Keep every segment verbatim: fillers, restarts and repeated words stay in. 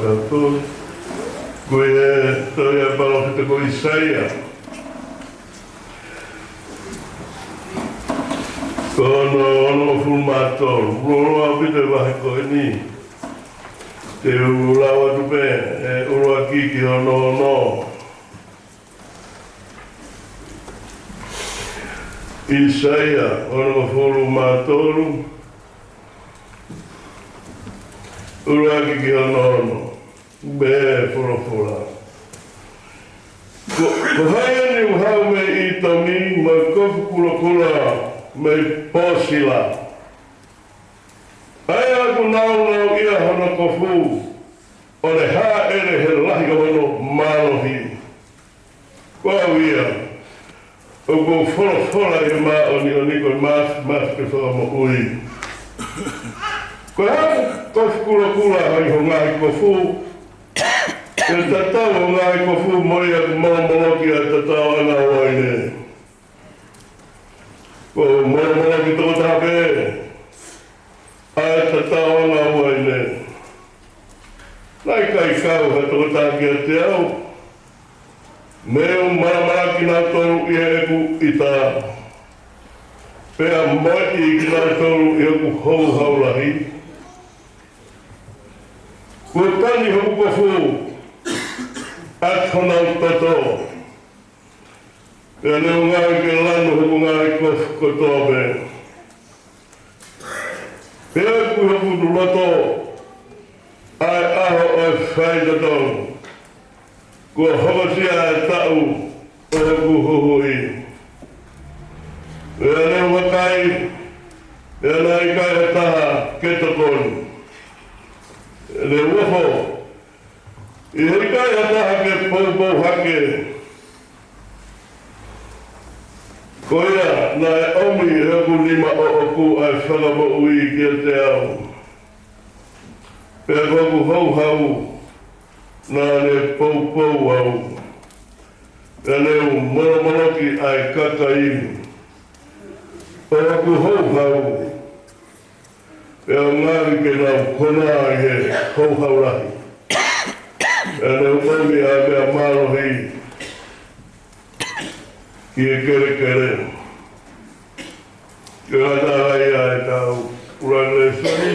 Ko e tohi ʻa e palōfita ko ʻĪsaia. Ko hono onongofulu mā tolu, ʻuluaki ʻaupito e vahe ko eni. Te u lau atu pē, ʻe ʻuluaki ki hono ono. ʻĪsaia, onongofulu mā tolu, ʻuluaki ki hono ono. Pea folofola. Ko, ko hai eni ʻoku haʻu mei ʻĪtomi, mo e kofu kulokula mei Pōsila. ʻA ia ʻoku naunau ʻia hono kofu, ʻo ne hāʻele he lahi ʻo hono mālohi. Ko au ia, ʻoku ou folofola ʻi he māʻoniʻoni, ko e māfimafi ke fakamoʻui. Ko e hā e kofu kulokula ʻi hoʻo ngaahi kofu, ʻe tatau hoʻo ngaahi kofu mo ia ʻoku molomoloki ʻa e tatau ʻa e uaine. ʻOku molomoloki tokotaha pē ʻa e tatau ʻa e uaine. Naʻe ʻikai kau ha tokotaha kiate au, ne u malamalaki kinautolu ʻi heʻeku ʻita, pea moʻui kinautolu ʻi hoku houhau lahi. Kuo tani hoku kofu ʻaki honau toto, pea ne u ngāueʻaki ke lanu hoku ngaahi kofu kotoa pē. Pea ʻoku ʻi hoku loto ʻa e ʻaho ʻo e faitotonu, kuo hokosia ʻa e taʻu ʻo hoku huhuʻi. Pea ne u vakai, pea naʻe ʻikai ha taha ke tokoni. Pea ne u ofo, ʻi he ʻikai ha taha ke poupou hake. Ko ia naʻe ʻomi ʻe hoku nima ʻoʻoku ʻa e fakamoʻui kiate au, pea ko hoku houhau naʻa ne poupou au. Pea ne u molomoloki ʻa e kakai ʻo hoku houhau, pea u ngāueʻaki ke nau konā ʻi he houhau lahi. Pea ne u ʻomi ʻa e meʻa mālohi ki he kelekele. Ke ngata ai ʻa e tau ʻulangale soni.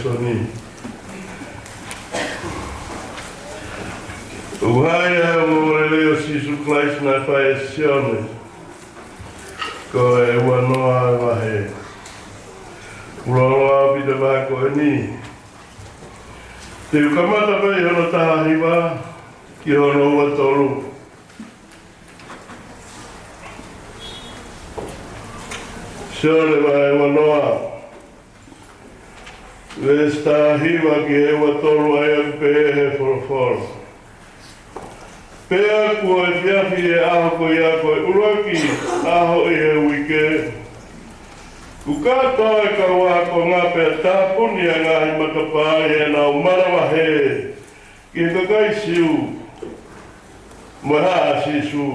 Soni. ʻOku hā ʻi he ongoongolelei ʻo Sīsū Kalaisi naʻe fai ʻe Sione, ko e uanoa ʻo e vahe. Pulolo ʻaupito e vahe ko eni. Te u kamata pē ʻi hono taha hiva ki hono ua tolu. Sione vahe uanoa, veesi taha hiva ki he ua tolu, ʻa ia ʻoku pehē he folofola: Pea kuo efiafi ʻi he ʻaho ko ia, ko e ʻuluaki ʻaho ʻi he uike, kuo kātoa e kau ākonga pea tāpuni ʻa e ngaahi matapā ʻi heʻenau manavahē ki he kakai Siu, mo e haʻa ʻa Sīsū,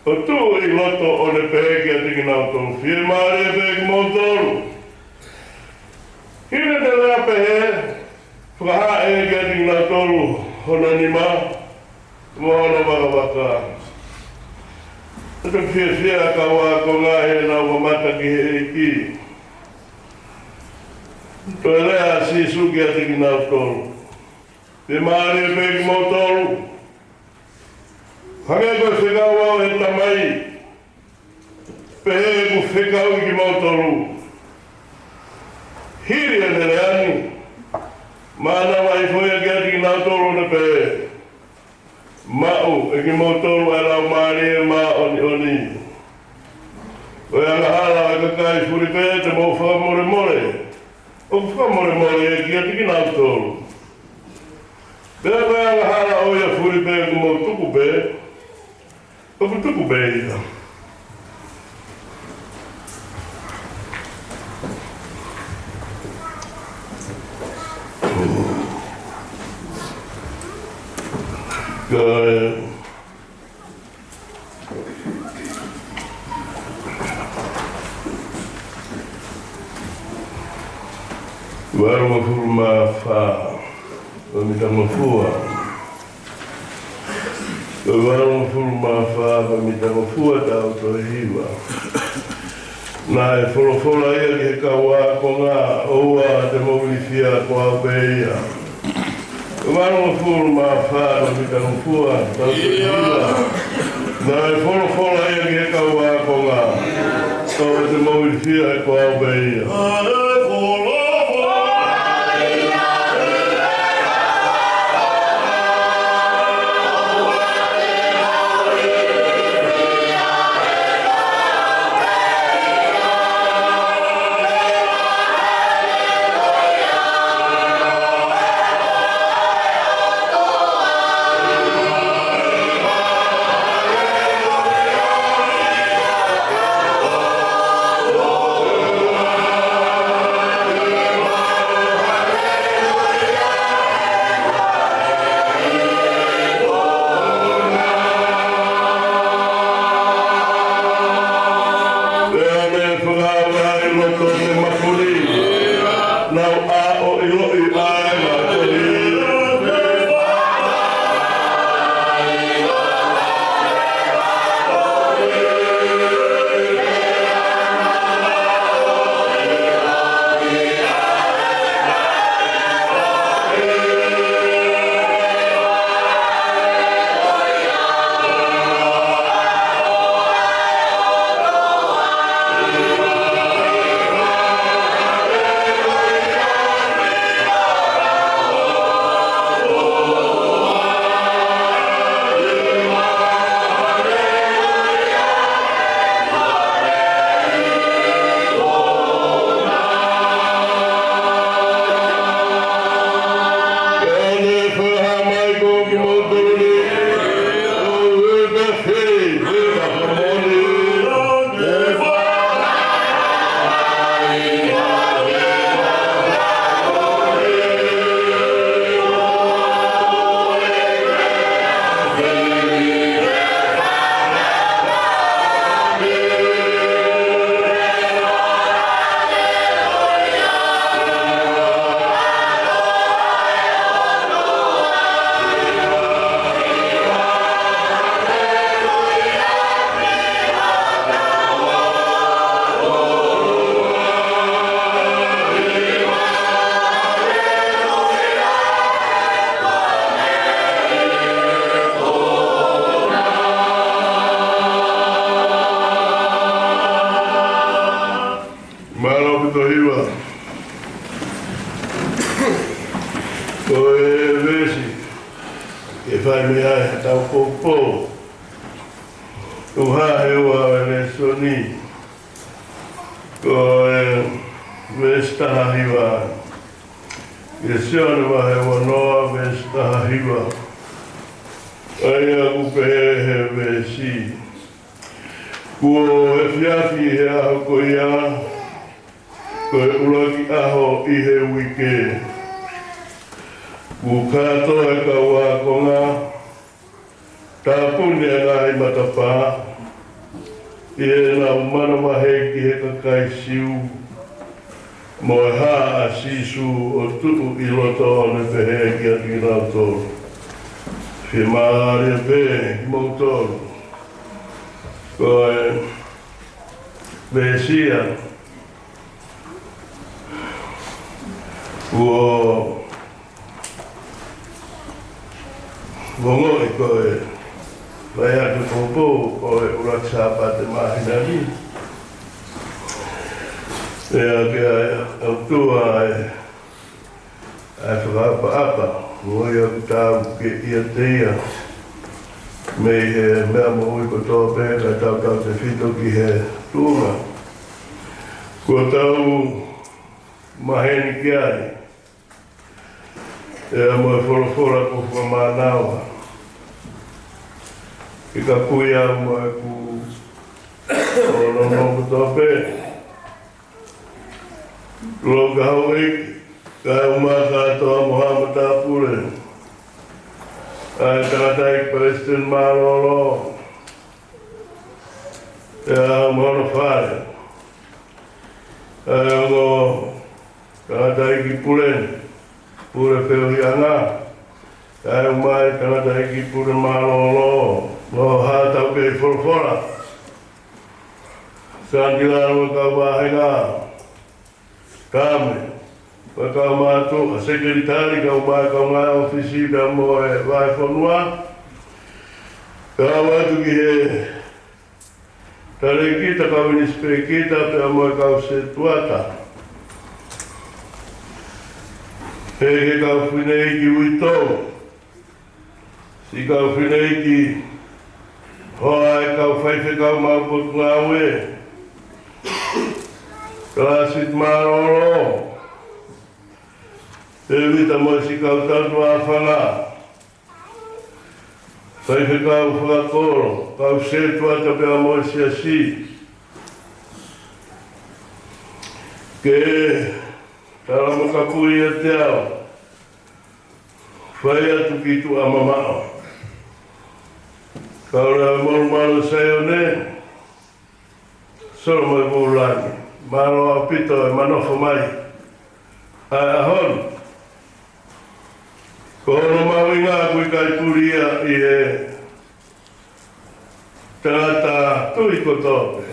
ʻo tuʻu ʻi loto, ʻo ne pehē kiate kinautolu: Fiemālie pē kimoutolu. Hili ʻene lea pehē, fakahā ʻe ia kiate kinautolu hono nima mo hono vakavaka. Naʻe toki fiefia ʻa e kau ākonga ʻi heʻenau mamata ki he ʻEiki. Toe lea ʻa Sīsū kiate kinautolu: Fiemālie pē kimoutolu. Hangē ko e fekau au ʻe he Tamai, pehē ʻoku fekauʻi kimoutolu. Hili ʻene lea ni, manavahē hifo ia kiate kinautolu, ʻo ne pehē: Maʻu ʻe kimoutolu ʻa e Laumālie Māʻoniʻoni. Ko e angahala ʻa e kakai fulipē te mou fakamolemole, ʻoku fakamolemole ia kiate kinautolu. Pea ko e angahala ʻo ia fulipē ʻoku mou tuku pē, ʻoku tuku pē ia. Ko e valungofulu mā fā, ʻo e mitangofua. Ko e valungofulu mā fā, ʻo e mitangofua, taha hiva. Naʻe folofola ia ki he kau ākonga: ʻOua te mou ilifia, ko au pē ia. Valungofulu mā fā, ʻo e mitangofua, taha hiva. Naʻe folofola ia ki he kau ākonga: ʻOua te mou ilifia, ko au pē ia. Pea ne fakaava ʻi loto ʻo e makuli, nau ʻā ʻo ʻiloʻi ʻa e ngaahi toli. Ko e veesi ke fai mei ai haʻatau poupou, ʻuha he ua e lēsoni, ko e veesi taha hiva. ʻI he Sione vahe ua noa veesi taha hiva. ʻA ia ʻoku pehē he veesi: Kuo efiafi he ʻaho ko ia, ko e ʻuluaki ʻaho ʻi he uike. Kuo kātoa e kau ākonga, tāpuni ʻa e ngaahi matapā, ʻi heʻenau manavahē ki he kakai Siu, mo e hā ʻa Sīsū ʻo tuʻu ʻi loto ʻo ne pehē kiate kinautolu: Fiemālie pē kimoutolu. Ko e veesi ia kuo ongoʻi ko e fai atu e poupou ʻo e ʻuluaki Sāpate māhina ni. Pea ke ʻai ʻa e ʻOtua ʻa e, ʻa e fakaʻapaʻapa, mo ia ʻoku tau ke ʻiate ia, mei he meʻa moʻui kotoa pē, kae tautautefito ki he tuʻunga kuo tau maheni ki ai. ʻE ʻa mo e folofola kuo fakamānava, ke ka pui au mo ʻeku ʻonoʻono kotoa pē. Lou ka houʻeiki, kae ʻumaʻā kātoa mo haʻa matāpule, ʻa e tangataʻeiki palesiteni mālōlō, ʻe ʻa mo hono fale, ʻa e ongo tangataʻeiki pule, pule feohiʻanga, kae ʻumaʻā e tangataʻeiki pule mālōlō, mo haʻatau kei folofola, Sāngila mo e kau vāhenga, Kame, mo e kau mātuʻa, sekelitali, kae ʻumaʻā e kaungā ʻōfisi pea mo e vahefonua, kae ʻalu atu ki he talēkita, kau minisipēkita, pea mo e kau sētuata. Pea ki he kau fineʻeiki uitou, siʻi kau fineʻeiki hoa ʻa e kau faifekau maʻu potungāue, kalāsiti mālōlō, Tēvita mo e siʻi kau tautuʻa fanga, faifekau fakakolo, kau sētuata pea mo e siasi. Ke tala mo kapui ʻiate au, fai atu ki tuʻa mamaʻo. Kau lea mo malu Saione, Solomone Vulangi, mālō ʻaupito e manofo mai ʻa e ʻaho ni. Ko hono mahuʻinga ʻoku ʻikai puli ia ʻi he tangata tui kotoa pē.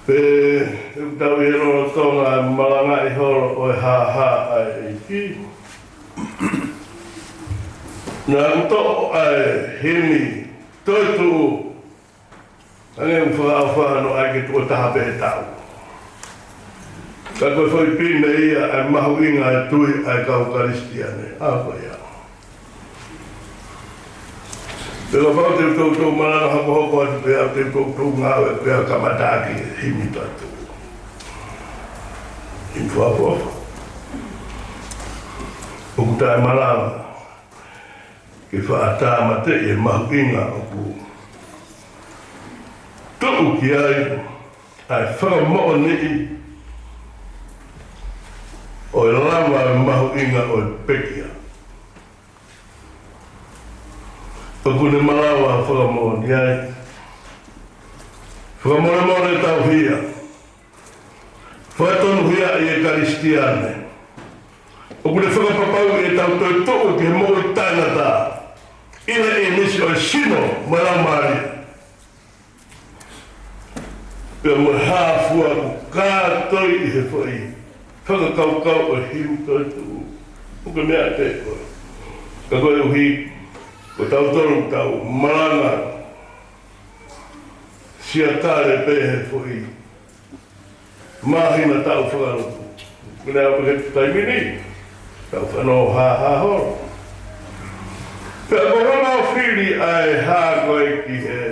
Pea ʻoku tau ʻi he lolotonga e malangaʻi holo ʻo e hāhā ʻa e ʻEiki. Naʻa ku toʻo ʻa e himi toetuʻu, hangē ʻoku fakaʻofa noa ai ke tuʻo taha pē he taʻu. Ka ko e foʻi pine ia ʻa e mahuʻinga e tui ʻa e kau Kalisitiane. ʻA ko ia. Pea kapau te u toutou malanga hokohoko atu pea te u toutou ngāue pea kamata ʻaki e himi toetuʻu. Himi fakaʻofoʻofa. ʻOku taʻemalava ke faʻa tāmateʻi e mahuʻinga ʻoku tuʻu ki ai ʻa e fakamoʻoniʻi ʻo e lava e mahuʻinga ʻo e pekia. ʻOku ne malava fakamoʻoni ai. Fakamolemole tauhi ia. Fakatonuhiaʻi e Kalisitiane. ʻOku ne fakapapauʻi ʻetau toetuʻu ki he moʻui taʻengata ʻi he ʻinisi ʻo e sino mo e laumālie. Pea mo e hā fua ʻoku kātoi ʻi he foʻi fakakaukau ʻo e himi toetuʻu. ʻOku ke meʻa pē koe. Ka koeʻuhi ko tautolu ʻoku tau malanga siakale pē he foʻi māhina taʻu fakalotu. Ko e lea ʻo e taimi ni, Tau fanongo hāhā holo. Pea ko hono fili ʻa e hā ko ē ki he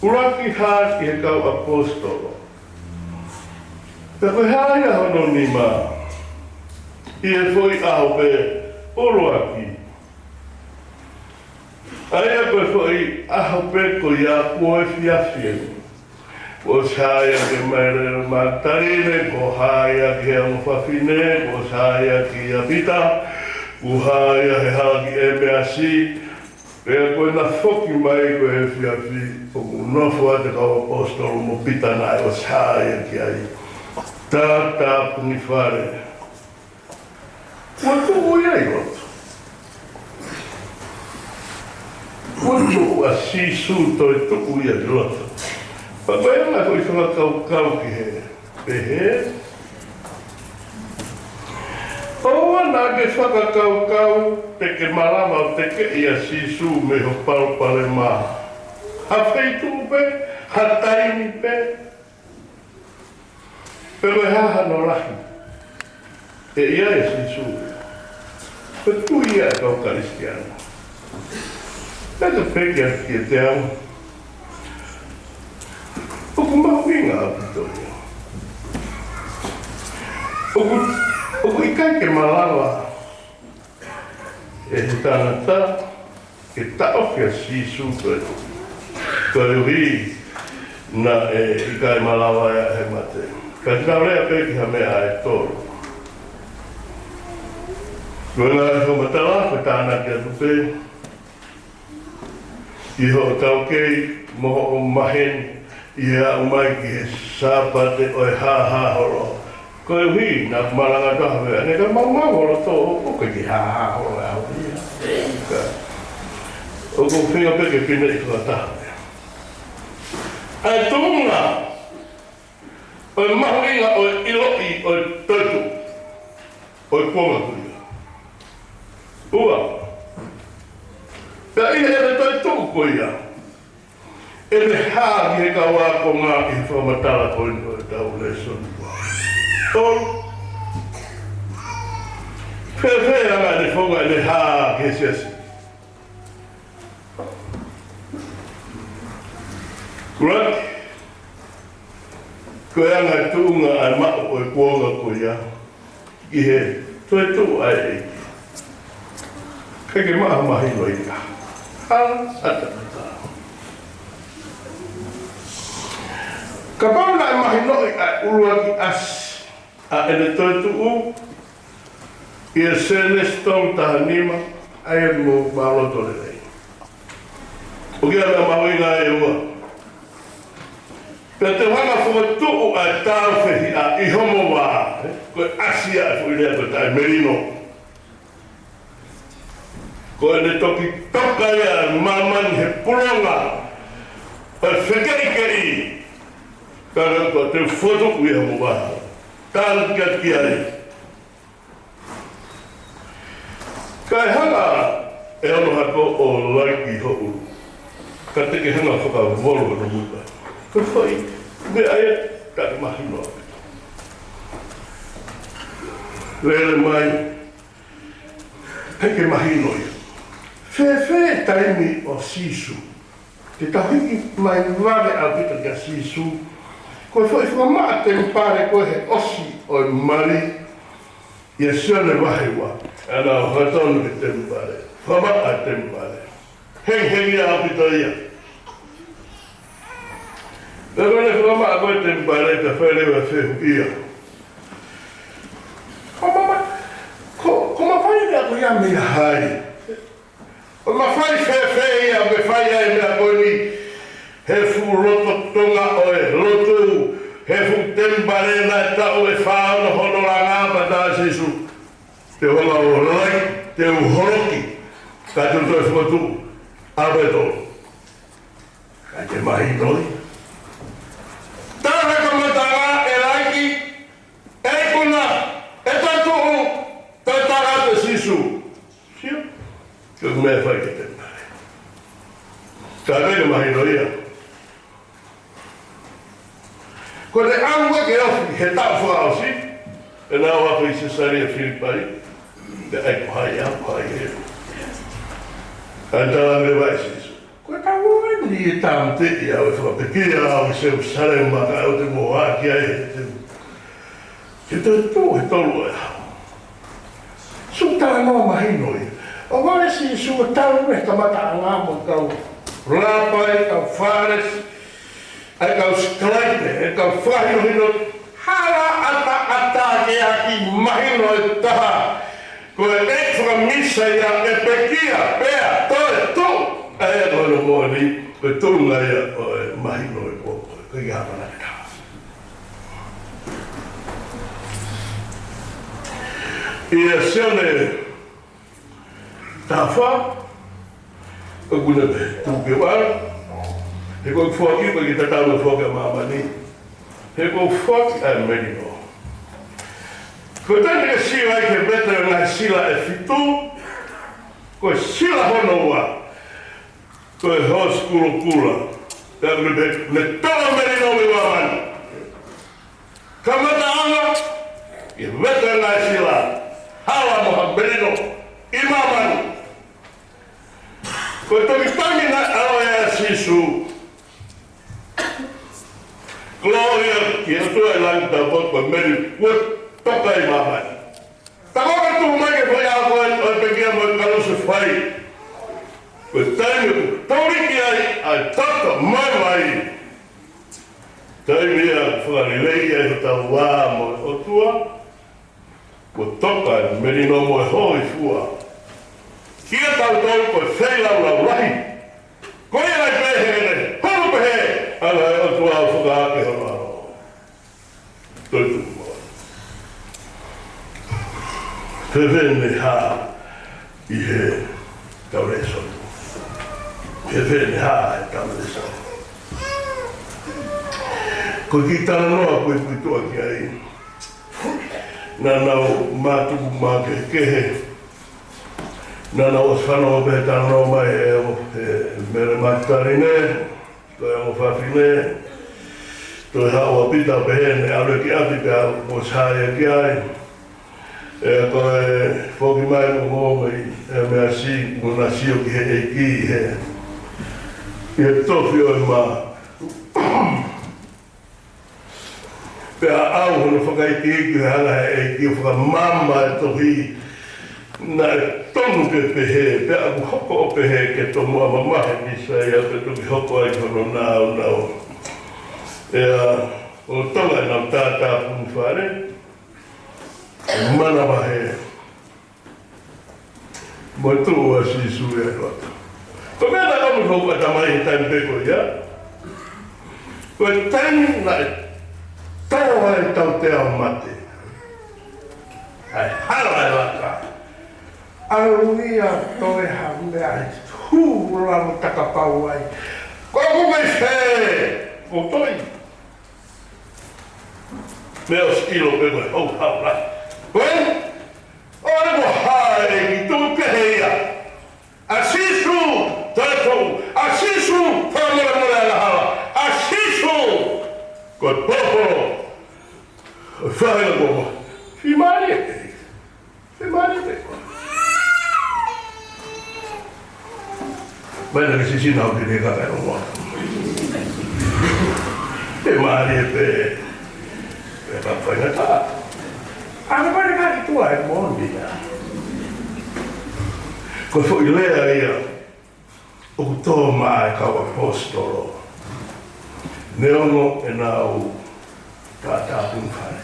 ʻuluaki hā ki he kau ʻaposetolo. Pea ko e hā ia hono nima ʻi he foʻi ʻaho pē ʻuluaki. ʻA ia ko e foʻi ʻaho pē ko ia kuo efiafi eni. Kuo ʻosi hā ia kia Maria Makitaline, kuo hā ia ki he ongo fafine, kuo ʻosi hā ia kia Pita, kuo hā ia he hala ki ʻEmeasi. Pea ko ʻena foki mai ko e efiafi, ʻoku nofo atu e kau ʻaposetolo mo Pita naʻe ʻosi hā ia ki ai. Tātāpuni fale. Kuo tuʻu ia ʻi loto. Kuo tuʻu ʻa Sīsū, toe tuʻu ia ʻi loto. Pea ko e anga ko e fakakaukau ki he pehē. ʻOua naʻa ke fakakaukau te ke malava ʻo tekeʻi ʻa Sīsū mei ho palopalema. Ha feituʻu pē, ha taimi pē. Pea ko e hā hano lahi ʻe ʻi ai ʻa Sīsū? Ko e tui ia ʻa e kau Kalisitiane. Pea ka pehē kiate au, ʻoku mahuʻinga ʻaupito ia. ʻOku, ʻoku ʻikai ke malava ʻe he tangata ke taʻofi ʻa Sīsū koeʻuhi, koeʻuhi naʻe ʻikai malava ia he mate. Ka te tau lea pē ki ha meʻa ʻe tolu. Ko e ngaahi fakamatala, ko e tānaki atu pē ʻi hoʻo taukei mo hoʻo maheni ʻi he aʻu mai ki he Sāpate ʻo e hāhā holo. Koeʻuhi naʻa ku malanga taha meʻa, ne ka maumau holo tō, ʻoku ʻikai ke hāhā holo ʻa au ia. Ka, ʻoku ou feinga pē ke pine ʻi fakataha. ʻA e tuʻunga ʻo e mahuʻinga ʻo e ʻiloʻi ʻo e toetuʻu ʻo e kuonga ko ia. Ua. Pea ʻi heʻene toetuʻu ko ia, ʻene hā ki he kau ākonga ʻi he fakamatala ko eni ʻo ʻetau lēsoni. Tolu. Fēfē ʻa ʻene founga ʻene hā ki he siasi? Right? Ko e anga e tuʻunga ʻa e maʻu ʻo e kuonga ko ia ki he toetuʻu ʻa e ʻEiki. ʻIkai ke maʻu ha mahino ia. ʻA e tangata. Kapau naʻe mahinoʻi ʻa e ʻuluaki ʻasi ʻa ʻene toetuʻu ʻi he Sēnesi tolu taha nima, ʻa ia mou mālō tō lelei. ʻOku ʻi ai e meʻa mahuʻinga ʻe ua. Pea te u hanga ʻo fokotuʻu ʻa e tāufehiʻa ʻi homo vā, ē? Ko e ʻasi ʻa e foʻi lea ko e taʻemelino. Ko ʻene toki toka ia ʻa e māmani he pulonga ʻo e fekeʻikeʻi. Ka ko e te u fokotuʻu ia homo vā. Tānaki atu ki ai. Kae hanga ʻe hono hako ʻo laiki ho ʻulu. Ka te ke hanga ʻo fakavolu hono muka. Ko e foʻi meʻa ia taʻemahino ʻaupito. Lele mai, ʻikai ke mahino ia. Fēfē taimi ʻo Sīsū? Te tau hiki mai vave ʻaupito kia Sīsū. Ko e foʻi fakamaʻa temipale ko ē he ʻosi ʻo e mali, ʻia Sione vahe ua. ʻAna ʻo hatonu ki he temipale. Fakamaʻa temipale. Hengihengia ʻaupito ia. Pea ko ʻene fakamaʻa ko ē temipale, ka fai leva fehuʻia. Ko mama, ko, ko mafai leva ko ia mei hai? ʻO mafai fēfē ia ke fai ai e meʻa ko eni? He fuʻu loto Tonga ʻo e lotu, he fuʻu temipale naʻe taʻu ʻe fā ono hono langa pea tā Sīsū. Te u hanga ʻo laiki, te u holoki, ka te u toe fokotuʻu, ʻa e tolu. ʻIkai ke mahino ia. Tā he kamataʻanga ʻe laiki, ʻe ikuna, ʻe toetuʻu, toe tā atu ʻe Sīsū. Sio? Ko e meʻa ʻe fai ki he temipale. Ka ʻikai ke mahino ia. Ko ʻene ʻalu ʻo ke ofi he taʻu fakaʻosi, ʻena ō atu ʻi Sesalia Filipai. Pea ʻai ko hai, ʻai ko hai ē. ʻAi tala ange leva ʻe Sīsū, ko e tau eni ʻe tāmateʻi au ʻe fakapekia au ʻi Selusalema, kae ʻoua te mou ʻā ki ai he te, he te tuʻu he tolu ʻo e ʻaho. Sio ki he talanoa mahino ia. ʻOku ʻai ʻe Sīsū ʻo tala ʻe he kamataʻanga mo e kau lāpai, kau Fālesi, ʻa e kau sikalaipe, ʻa e kau fakahinohino, hala ʻataʻatā ke ʻaki mahino ʻe taha, ko e ʻEiki fakamīsaia ʻe pekia, pea toe tuʻu. ʻA ia ko hono moʻoni, ko e tuʻunga ia ʻo e mahino ʻo e kuo pau, ko e ʻamanaki ʻe taha. ʻIa Sione taha fā, ʻoku ne pehē, tuku ke u ʻalu, he ʻoku ou foaki, ʻoku ʻikai tatau ʻeku foaki ʻa māmani, he ʻoku ou foaki ʻa e melino. Ko e taimi ke sio ai ki he veto ʻo e ngaahi sila ʻe fitu, ko e sila hono ua, ko e hoosi kulokula, pea ne pehē, ne toʻo melino mei māmani. Kamataʻanga, ʻi he veto ʻo e ngaahi sila, hala mo ha melino ʻi māmani. Ko e toki tangi naʻe ʻalu ai ʻa Sīsū, kolōlia ki he ʻOtua ʻi langi, taupotu ko e melino kuo toka ʻi māmani. Tā ko ē ke tuʻu mai ki he foʻi ʻaho ko ē ʻo e pekia mo e kalusefai. Ko e taimi ʻoku toliki ai ʻa e toto mo e vai. Taimi ia ʻoku fakalelei ai hotau vā mo e ʻOtua. Kuo toka e melino mo e hōifua kiate kitautolu ko e feilaulau lahi. Ko ia ai pē heʻene hulu pehē, ʻa e ʻOtua ʻoku fakaake hono ʻAlo. Toetuʻu mo. Fēfē ʻene hā ʻi heʻetau lēsoni? Fēfē ʻene hā ʻi heʻetau lēsoni? Ko e kiʻi talanoa ʻoku ou puʻituʻa ki ai. Naʻa nau mātuku makehekehe. Naʻa nau ʻosi fanongo pē he talanoa mai ʻe, ʻe Mele Makitaline, ko e ongo fafine, toe haʻu ʻa Pita pehē ne ʻalu ki ʻapi pea kuo ʻosi hā ia ki ai. ʻE ko e foki mai mo mo mai, ʻe meʻa si, mo na sio ki he ʻEiki he, he tofi ʻo e mā. Pea ʻaʻau hono fakaikiiki he hanga he ʻEiki ʻo fakamaama e tohi, naʻe tonu ke pehē, pea ʻoku hoko ʻo pehē ke tomuʻa mamahi ʻe Mīsaia, pea toki hoko ai hono nāunau. ʻIa, ʻo Tonga ʻenau tātāpuni fale, ʻe manavahē mo e tuʻu ʻa Sīsū ʻi loto. Ko e meʻa naʻe ʻomi hoku ʻatamai he taimi pē ko ia. Ko e taimi naʻe tō ai ʻetau tēvolo mate. ʻA e hala ʻe laka. ʻAlu ia toe ha meʻa ʻi he hū lalo takapau ai. Ko ʻeku meʻa fē, ko toi. Meʻa ʻosi ʻilo pē ko e houhau lahi. Ko e ʻOku ʻi ai ha ʻEiki tuʻu kehe ia. ʻA Sīsū, taʻetoʻu. ʻA Sīsū, fakamolemole angahala. ʻA Sīsū, ko e pōpolo. Fai la koma. Fiemālie pē. Fiemālie pē. Mai na ke sisina au ki he kaka e ongoa. Fiemālie pē. Pea ka faingataʻa. ʻA ka pare ka ki tuʻa e moʻoni ia. Ko e foʻi lea ia ʻoku tō mai ʻa e kau ʻaposetolo. Neongo ʻenau tātāpuni fale.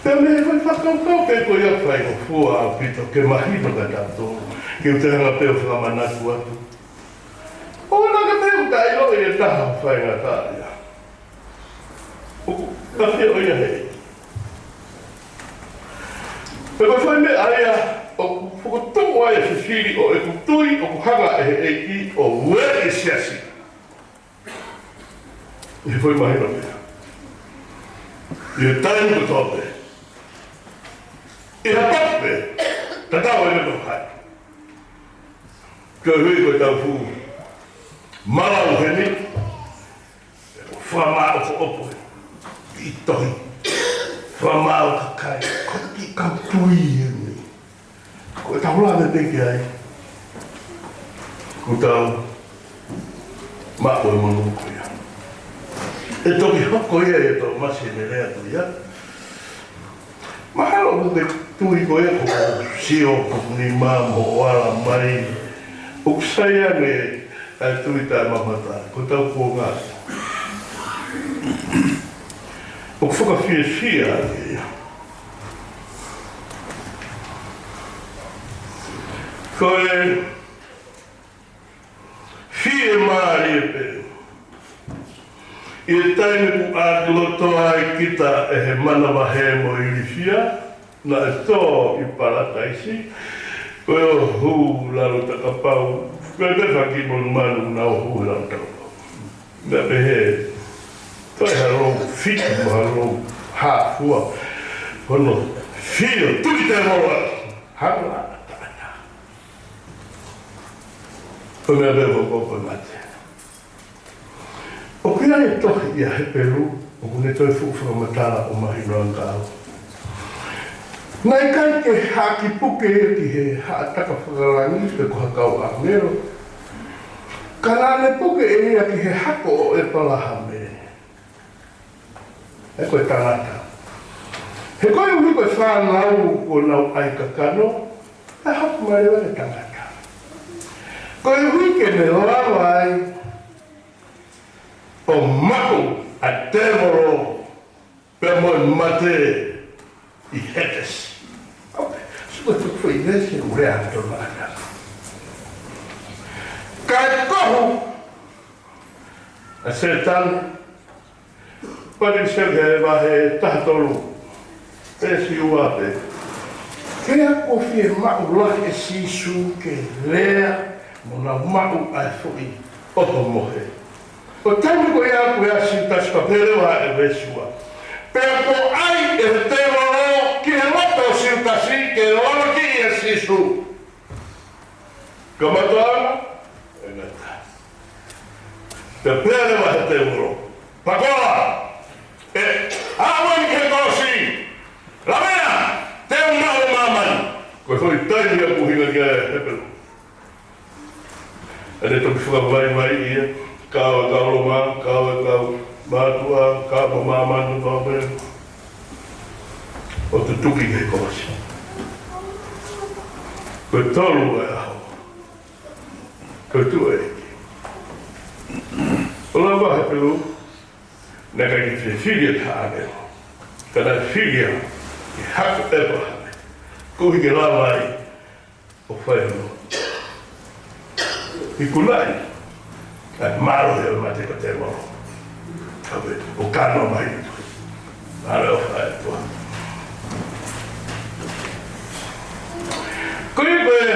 Pea mei he foʻi fakakaukau pē ko ia ʻoku faingofua ʻaupito ke mahino kiate kitautolu. Ke u toe hanga pē ʻo fakamanatu atu. ʻO na ka pē ʻoku taʻeʻilo ʻe taha faingataʻa ia. ʻOku ka fia ʻo ia he. Pea ko e foʻi meʻa ia ʻoku fokotuʻu ai e fifili ʻo ʻeku tui ʻoku hanga ʻe he ʻEiki ʻo ueʻi e siasi. ʻI he foʻi mahino pē. ʻI he taimi kotoa pē. ʻI ha tapu pē. Tatau ai pē pe ko hai. Ko e hui ko e tau fuʻu malau heni. Fakamāʻopoʻopo ʻi tohi. Fakamāʻopoʻopo kakai. Ko e kiʻi kau tui heni. Kula me peke ai. Kuo tau maʻu e monū ko ia. ʻE toki hoko ia ʻe Tōmasi ʻene lea ko ia. Mahalo ʻoku ke tui ko ia ko e sio ko e nima mo ala mai. ʻOku sai ange ʻa e tui taʻemamata, ko e tau kuonga. ʻOku fakafiefia ange ia. Ko e fiemālie pē. ʻI he taimi kuo ʻākilotoa ai kita ʻe he manavahē mo e ilifia, naʻe tō ʻi Palataisi, ko e ʻohu lalo takapau, ko e pē faki mo manu naʻe ʻohu lalo takapau. Meʻa pehē, toe ha lou fitu mo ha lou hā fua, hono fio, tuki tēvolo, hanga ʻa taʻata. Ko e meʻa pē ko ko ko mate. ʻOku ʻi ai e tohi ʻia Hepelū, ʻoku ne toe fuʻu fakamatala ʻo mahino ange kiate au. Naʻe ʻikai ke haʻaki puke ia ki he haʻataka fakalangi pe ko ha kau ʻāngelo. Ka naʻa ne puke ʻe ia ki he hako ʻo ʻEpalahame. He ko e tangata. He koeʻuhi ko e fānau kuo nau ʻai kakano, ʻe hoko mai leva e tangata. Koeʻuhi ke ne lava ai ʻo maʻu ʻa e tēvolo pea mo e mate ʻi Hētesi. ʻOku, sio ki he foʻi veesi ʻoku lea atu ʻa e tangata. Kae kohu ʻa Sētane, Palesiteni he vahe taha tolu, veesi ua pē. He ʻoku fiemaʻu lahi ʻe Sīsū ke lea mo nau maʻu ʻa e foʻi ʻohomohe. ʻO taimi ko ia kuo ʻasi Siutasi, pea pehē leva ʻe he veesi ua. Pea kuo ʻai ʻe he tēvolo ki he loto ʻo Siutasi ke lavakiʻi ʻa Sīsū. Kamata ʻa e ngata. Pea pehē leva ʻe he tēvolo, Pakola, ʻe, ʻalu eni ki he kolosi, lavea, te u maʻu ʻa māmani. Ko e foʻi taimi ia ʻoku ʻuhinga ki ai ʻa Hepelū. ʻA ē naʻe toki fakavaivaiʻi ia, kau e kau Loma, kau e kau mātuʻa, kau mo māmani, kau pē. ʻO tutuki ki he kolosi. Ko e tolu e ʻaho. Ko e tuʻu ē. ʻO lava Hepelū, naʻe ʻikai ke fili ʻe ha ʻāngelo. Ka naʻe fili ia ki he hako ʻo ʻEpalahame. Koeʻuhi ke lava ai ʻo fai hono ikunaʻi ʻa e mālohi ʻo e mate ko e tēvolo. Ka pē, ʻo kano mai. Mālohi ʻo fai tua. Ko ia ko e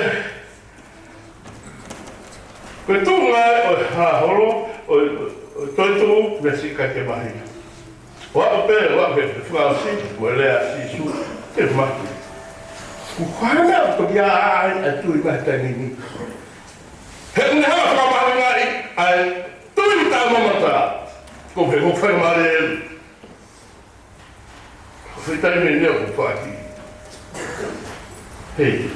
Ko e tuʻunga ē ʻo e hā holo, ʻo, ʻo, ʻo e toetuʻu, meʻa siʻi ʻikai ke mahino. ʻO aʻu pē, ʻo aʻu pē, fakaʻosi, ko e lea ʻa Sīsū, ke mahi. Ko e hā e meʻa ʻoku toki ʻā ai ʻa e tui mai he taimi ni. He ʻoku ne hanga ʻo fakamahuʻingaʻi ʻa e tui taʻemamata. Ko e hā, ko e faingamālie ē. Ko e taimi ni ʻoku faki. Hei.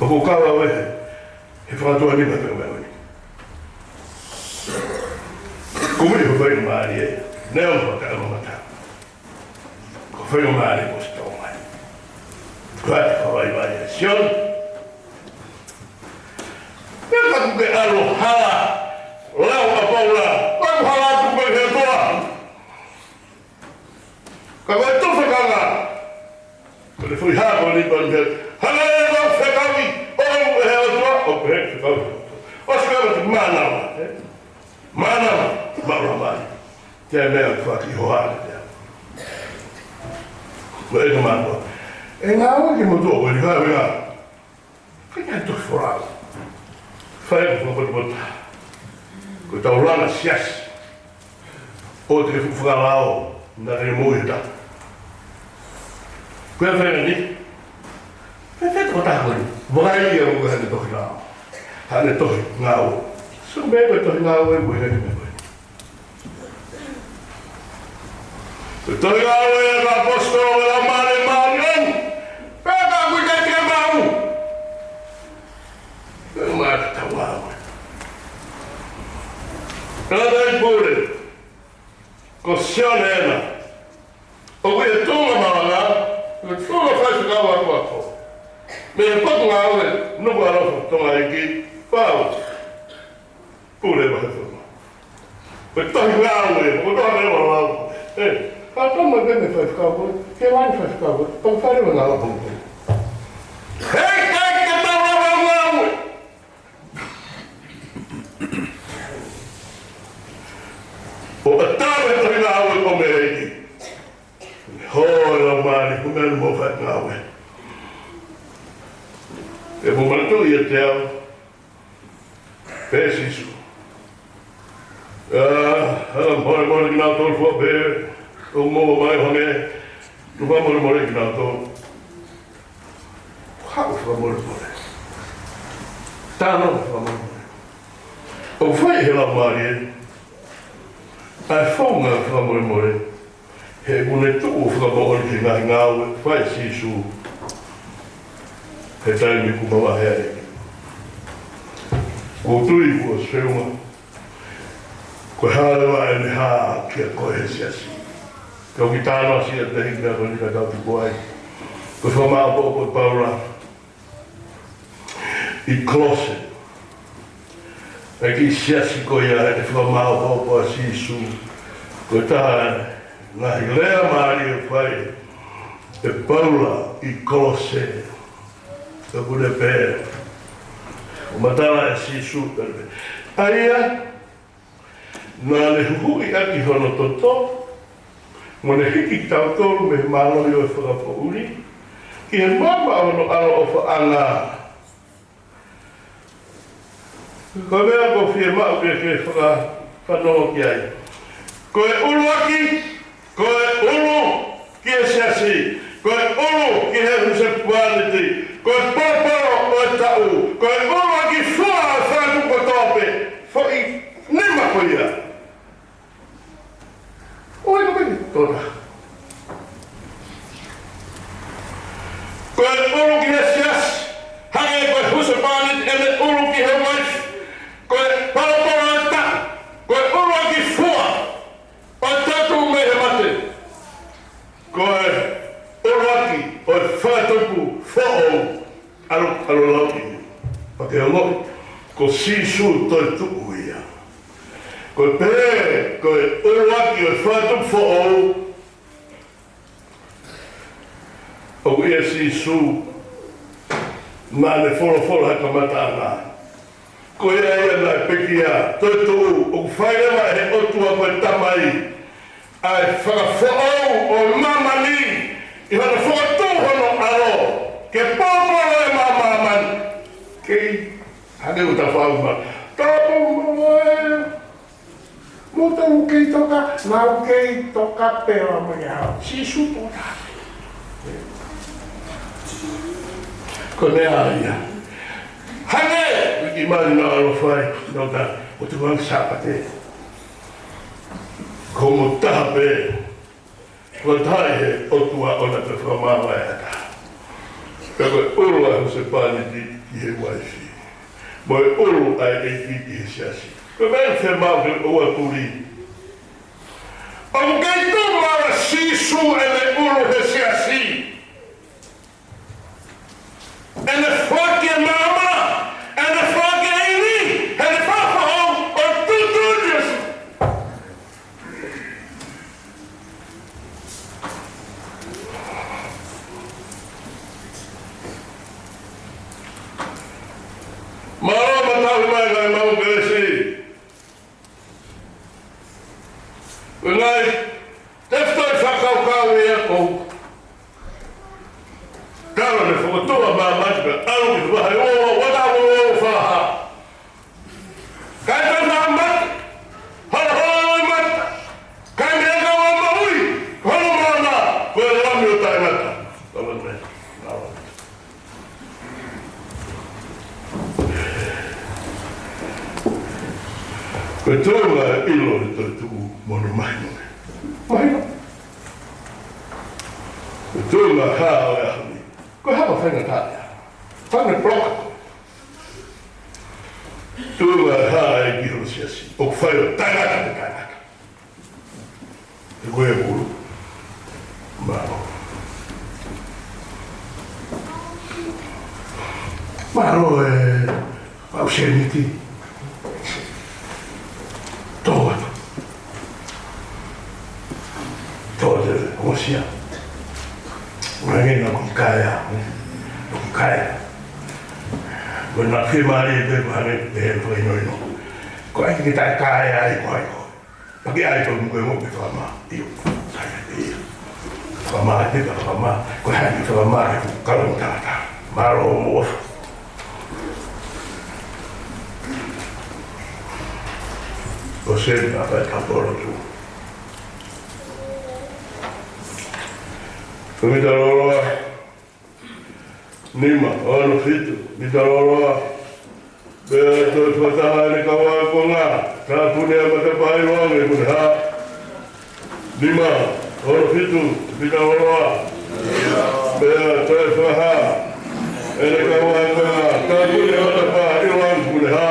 ʻOku kau au ē he, he fakatuʻa ni ma te meʻa ni. Ko e meʻa ko e faingamālie ē. Neongo taʻemamata. Ko e faingamālie ko e sitoa mai. Ko e ʻai ke fakavaivai ʻa Sione. Pea ka kuo ke ʻalu hala, lau ʻa Paula, ʻoku hala atu koe he ʻOtua. Ka ko e tufakanga, ko e foʻi hā ko eni pea mei he, hanga ʻe ia ʻo fekauʻi, ʻo ʻoku ʻi he ʻOtua, ʻo pehē fekauʻi. ʻOsi ka mati mānava, ē? Mānava, mānava mai. Te meʻa faki hoa te. Ko e ka mānava. ʻE ngāue ki motuʻa, ko e ngāue ngā. Ko e tohi folau. Fai ko e fakapotopoto. Ko e taulanga siasi. ʻO te ke fuʻu fakalao, naʻa ke mou ʻi he taha. Ko e fai ni. Fai fai ko taha ko eni. Vakai ia ko haʻane tohi ngāue. Haʻane tohi ngāue. So meʻa ko e tohi ngāue, ko e heni meʻa ko eni. Ko e tohi ngāue ʻa e kau ʻaposetolo, ʻa e Laumālie Māʻoniʻoni. Pea ka Ko e faifekau ako. Mei he Potungāue Nukuʻalofa Tonga ʻEiki, Pau Pule Vahefonua. Ko e tohi ngāue, ko e tohi ngāue lau. Ē, ka tama ke ne faifekau ko, ke ʻai faifekau ko, pau fare wa ngāue ko. Hei, hei, ke tau lava ngāue. ʻO ʻatā e tohi ngāue ko mei he ʻEiki. Hoa lau mali, ko mei mo fai ngāue. ʻE mo manatuʻi ʻiate au, pehē ʻe Sīsū. ʻA, hala molemole kinautolu fua pē, ʻo mo mai hangē, tuku fakamolemole kinautolu. Haʻu fakamolemole. Tano fakamolemole. ʻOku fai he lau mali ē. ʻA e founga fakamolemole. He ʻoku ne tuʻu ʻo fakamoʻoni ki he ngaahi ngāue fai ʻe Sīsū he taimi kuo mavahe ai. Ko e tui ko e feʻunga. Ko e hā leva ʻene hā kiate koe he siasi. Ka ʻoku ke talanoa siʻa te hiki na ko ni ka tau tuku ai. Ko e fakamāʻopoʻopo ʻe Paula ʻi Kolose. ʻA e kiʻi siasi ko ia ʻe fakamāʻopoʻopo ʻa Sīsū. Ko e taha ngaahi lea mālie ʻoku fai ʻe Paula ʻi Kolose. ʻOku ne pehē. ʻO matala ʻe Sīsū pehē. ʻA ia, naʻa ne huhuʻi ʻaki hono toto, mo ne hiki kitautolu mei he mālohi ʻo e fakapoʻuli, ki he maama ʻo hono ʻaloʻofaʻanga. Ko e meʻa ʻoku fiemaʻu ke, ke fakafanongo ki ai. Ko e ʻuluaki, ko e ʻulu ki he siasi, ko e ʻulu ki he husepāniti, ko e polopolo ʻo e taʻu, ko e ʻuluaki fua ʻo e fakatupu kotoa pē, foʻi nima ko ia. ʻOi, ko e meʻa tona. Ko e ʻulu ki he siasi, hangē ko e husepāniti ʻene ʻulu ki he uaifi, ko e polopolo ʻo e taʻu, ko e ʻuluaki fua ʻo e taʻu mei he mate. Ko e ʻuluaki ʻo e fakatupu foʻou. ʻAlu, ʻalu lau ʻi. Pea ke ongoʻi, ko Sīsū toetuʻu ia. Ko e pehē, ko e ʻuluaki ʻo e fakatupu foʻou. ʻOku ʻia Sīsū, naʻa ne folofola he kamataʻanga. Ko ia ia naʻe pekia, toetuʻu, ʻoku fai leva ʻe he ʻOtua ko e Tamai ʻa e fakafoʻou ʻo māmani, ʻi hono fokotuʻu hono ʻAlo, ke polopolo ʻa māmani. Kei, hangē ʻoku ta fau ma. Tapu mo e. Mo tau kei toka, nau kei toka pea mo ia. Sīsū toka. Ko e meʻa ia. Hangē, ʻi mali na alo fai, nau ta, ʻo te wang Sāpate. Ko mo taha pē. Ko taha ʻi he ʻOtua ʻoʻona pē fakamāvae ʻa e taha. Pea ko e ʻulu ʻa e husepāniti ki he uaifi. Mo e ʻulu ʻa e ʻEiki ki he siasi. Ko e meʻa ʻoku fiemaʻu ke ʻoua tuli. ʻOku kei tuʻu maʻu ʻa Sīsū ʻene ʻulu he siasi. ʻEne foaki e maama, ʻene foaki e ivi, ʻene fakafoʻou ʻo tuʻutuʻuni ʻa Sīsū. Mālō e matauhi mai kae mau kelesi. Ko e ngaahi tefitoʻi fakakaukau ia ʻoku tala ne fokotuʻu ʻa māmani pea ʻalu ki he vahe ua ua ua ua ua fā. Kae tau nā mata, hala hala ʻo e mata, kae meʻa ka ua maui, holo māmā, ko e Lami ʻo taʻengata. Tala ne, nā mata. Ko e toenga ʻilo e toetuʻu mo hono mahino. Mahino. Ko e toenga hā ʻo e ʻaho ni. Ko e hā e faingataʻa ia. Fanga bloka. Toenga hā e ki hono siasi. ʻOku fai ʻo taʻengata mo taʻengata. Ko e kulu. Mālō. Mālō e ʻalu seniti. Tō atu. Tō atu, ʻosi ia. Ngā ngena ʻoku ʻikai ʻa, ʻoku ʻikai. Ko ena fiemālie pē ko hane pē he fakahinohino. Ko ai ke taʻe kai ai ko ai ko. Paki ai ko mo ko mo ke fakamā. ʻIo. Kai ai pē ia. Fakamā ai pē fakamā. Ko hai ke fakamā ai ko kalo tangata. Mālō mo ʻofa. Ko Seni a fai kapolo tu. Ko mita loloa. Nima, ono, fitu, mita loloa. Pea toe fakataha ʻene kau ākonga, tāpuni ʻa e matapā ʻiloange kuo ne hā. Nima, ono, fitu, mita loloa. Pea toe fakahā ʻene kau ākonga, tāpuni ʻa e matapā ʻiloange kuo ne hā.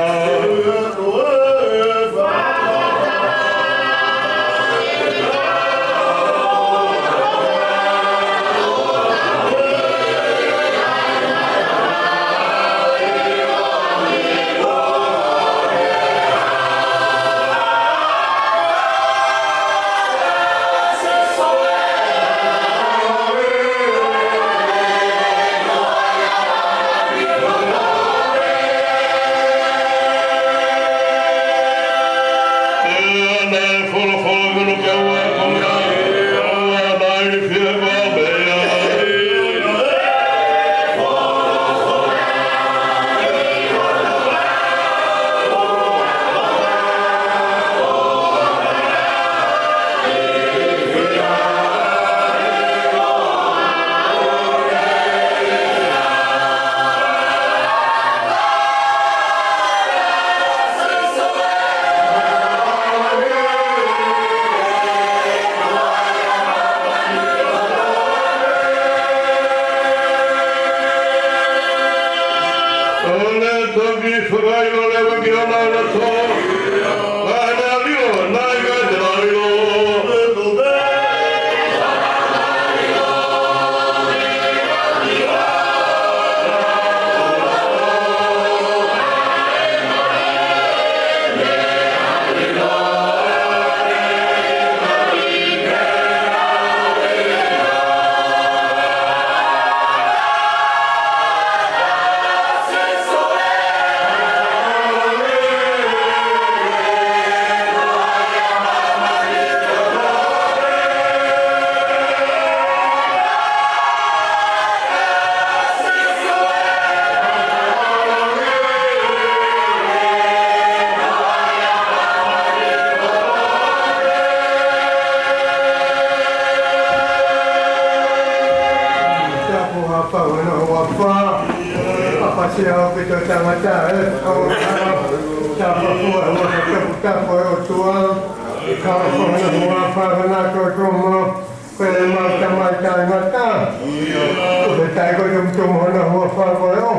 ʻO ne toki fakaʻilo leva ki hona loto, ka ne lilo, naʻe ʻikai te ne lilo. Tapu hapa wana wapa. Papa sia o pito tangata e. Tapu hapa wana tapu tapu e ʻOtua. Ka ko hana wapa hana ko tomo. Ko e mau tamai taʻengata. Ko e tai ko tomutomu hona huafa ko e ʻo.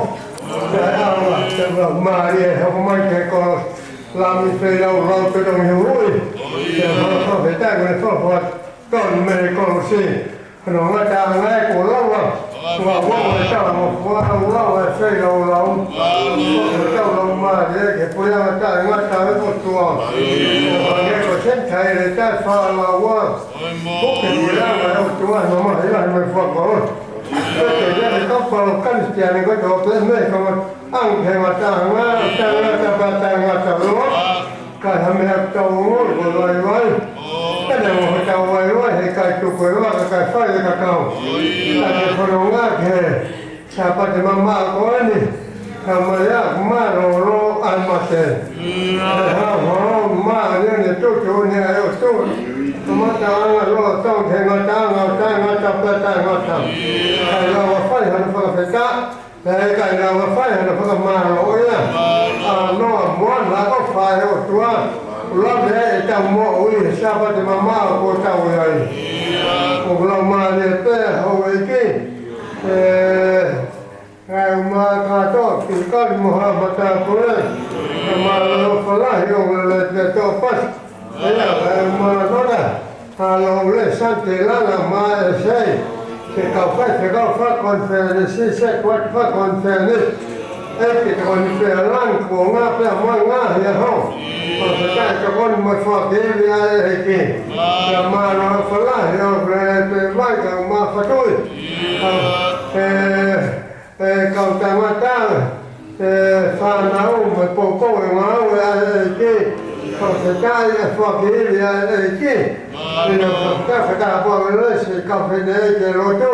Taʻeʻaonga, te mau mālie, hoko mai ke ko Lami feilaulau te tongi hui. Te mau fakafetaʻi ko e fakafetaʻi tonu mei he kolosi. Hono ngataʻanga e ko laua. Ua ua ko e tala mo fua laulau e feilaulau. Ko e tau lau mālie ke puleʻanga taʻengata e ʻOtua. Ko e ko Seni Taile taʻe fā laua. Ko ke mui anga e ʻOtua no mahi lahi mai fuako. Ko ke ia e kapalo Kalisitiane ko e tō pē mei he kama ang he ngata anga, tangata pa tangata loa. Ka ha meʻa tau ngoi ko vaivai. Ka ne mo tau vaivai, he kai tuku e vaka, kai fai e kakau. Ka ke fononga ke Sāpate mamaʻo ko eni, ka mai ʻa mālōlō ʻa e mate. He hao hao mā ʻene tutu ni ʻa e ʻOtua. Kamataʻanga loa tau he ngataʻanga ʻo taʻengata pea taʻengata. Kae lava fai hano fakafetaʻi, pea ʻikai lava fai hano fakamālō ia. ʻA noa moana ʻofa e ʻOtua. Lave e tau moʻui he Sāpate mamaʻo ko tau ai. Ko lau mālie pē houʻeiki. ʻE, ngaahi uma kātoa, ki kali mo ha mata kore, ka mālō falahi ʻo lele pē tō pasi. ʻE, ngaahi uma nona, ka lo le sante lana mā e sei. Ke kau fai, ke kau fai konifelenisi, se kuat fai konifelenisi. ʻEiki, tokoni pē ʻa langi, kuonga pē ʻa moʻunga ʻi he ʻaho. Ko e fakatātā tokoni mo e foaki ivi ʻa e ʻEiki. Pea mālō ʻofa lahi ʻoku lele pē mai kau mafatui. Kau, ē, ē, kau tangata, ē, fānau mo e poupou ʻo e ngāue ʻa e ʻEiki. Fakafetaʻi e foaki ivi ʻa e ʻEiki. ʻIo, fakafetaʻi, fakatapu ʻa e lesi kau fēnei ke lotu.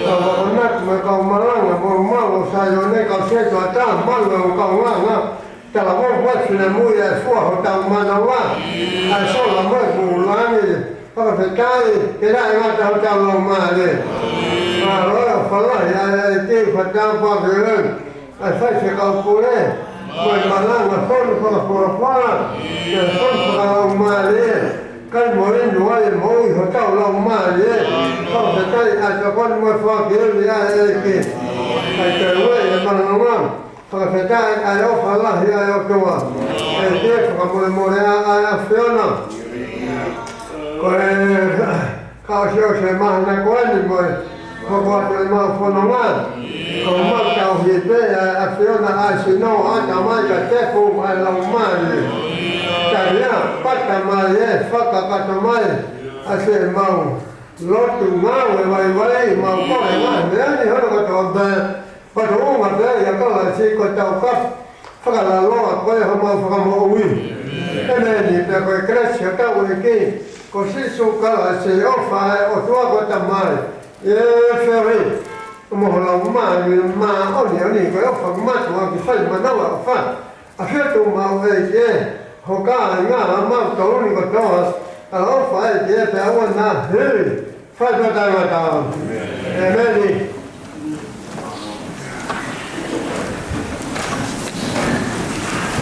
Kau akonaki mo e kau malanga, mo mau ʻo Saione, kau setuata, malu ʻo kau nganga. Talavou, ʻa e finemui ʻa e fua hotau manava. ʻA e sola mo e kulangi. Fakafetaʻi, ke laʻi ngata hotau laumālie. Mālō ʻofa lahi ʻa e ʻEiki, fakatapu ʻa e lesi. ʻA e faifekau pule, mo e malanga fonu fakafolofola, mo e fonu fakalaumālie, kae mo inu ai e moʻui hotau laumālie, fakafetaʻi ʻa e tokoni mo e foaki ivi ʻa e ʻEiki. ʻA e teu e malanga, fakafetaʻi ʻa e ʻofa lahi ʻa e ʻOtua. ʻEiki, fakamolemole ʻa e ʻAfiona. Ko e Ka ʻosi ʻosi e māhina ko eni mo e hoko atu ʻemau fononga. Ko ʻemau tauhi pē ʻa e ʻAfiona, ʻa e sino, ʻatamai ka tepu ʻa e laumālie. Talia, pata mai ē, fakakakato mai ʻa siʻemau lotu, ngāue, vaivai, mau kole, ngaahi meʻa ni hono kotoa pē. Fakatauange pē ʻia Kalaisi ko e taukapo fakalaloa ko e homau fakamoʻui. ʻEmeni. Pea ko e kelesi ʻa hotau ʻEiki ko Sīsū Kalaisi, ʻofa ʻa e ʻOtua ko e Tamai, ʻa e feohi mo e Laumālie Māʻoniʻoni, ko e ʻofa mātuʻaki fai manava ʻofa. ʻAfio atu maʻu ʻEiki ē, hoka ʻi ngā mau toluni kotoa, ʻa e ʻofa ʻEiki ē, pea ʻoua naʻa hili. Fai pē taimi ʻa e tau. ʻEmeni.